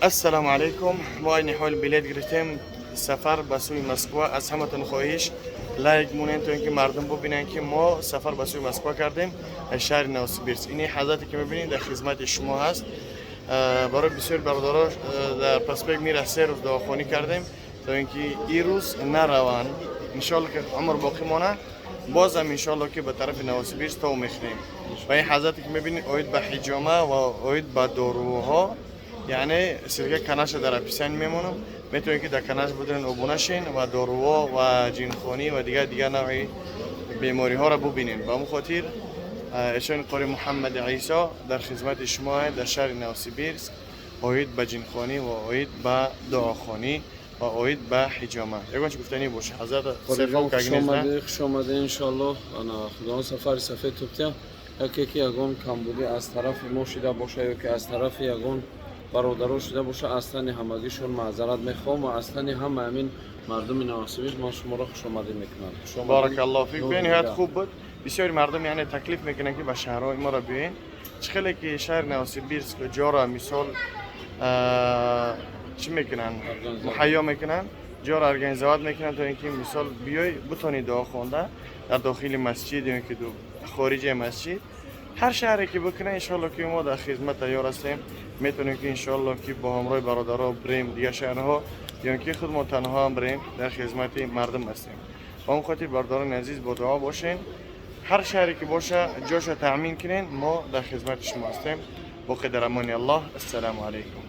Ассалому алайкум. Мо айни ҳол билет гирифтем, сафар ба сӯи Москва. Аз ҳаматон хоҳиш, лайк монед, то ин ки мардум бубинанд, ки мо сафар ба сӯи Москва кардем аз шаҳри Новосибирск. Ини ҳазрате, ки мебинед, дар хизмати шумо ҳаст. Барои бисёри бародаро дар проспект Мира 3 рӯз дуохонӣ кардем, то ин ки ин рӯз нараванд. Иншоалло, ки умр боқӣ монад, бозам иншоалло, ки ба тарафи Новосибирск тов мехӯрем. Ва ин ҳазрате, ки мебинед, оид ба ҳиҷома ва оид ба доруҳо, яъне ссылка каналша дар описание мемонам, метавонед, ки дар каналш буден, обуна шин ва доруҳо ва ҷинхонӣ ва дигар дигар навъи бемориҳоро бубинед. Ба ҳамон хотир эшон қори Муҳаммади Исо дар хизмати шумо дар шаҳри Новосибирск, оид ба ҷинхонӣ ва оид ба дуохонӣ ва оид ба ҳиҷома. Ягон чи гуфтанӣ боша, ҳазрат? Хуш омадед, иншоалло. Ана Худованд сафари сафед тубтия. Яке ки ягон камбудӣ аз тарафи мо шида боша ё ки аз тарафи ягон бародаро шида боша, аз тани ҳамагишон маъзарат мехоҳам ва аз тани ҳама ҳамин мардуми Новосибирск ман шуморо хушомадӣ мекунам. Баракаллоҳ фик. Бениҳоят хуб буд. Бисёри мардум, яъне, таклиф мекунанд, ки ба шаҳрҳои моро биёен. Чӣ хеле ки шаҳри Новосибирск ҷора, мисол, чӣ мекунанд, муҳайё мекунанд, ҷоро организовать мекунанд, то ин ки, мисол, биёй, бутонӣ дуо хонда дар дохили масҷид ё ки хориҷаи масҷид, ҳар шаҳре ки бикунад, иншоалло, ки мо дар хизмат тайёр ҳастем. Метавонем, ки иншоалло, ки бо ҳамроҳи бародаро бирем дигар шаҳрҳо ё ки худ мо танҳо ҳам бирем, дар хизмати мардум ҳастем. Ба он хотир, бародарони азиз, бо дуо бошен. Ҳар шаҳре ки боша, ҷоша таъмин кунен, мо дар хизмати шумо ҳастем. Боқӣ дар амони Аллоҳ. Ассалому алайкум.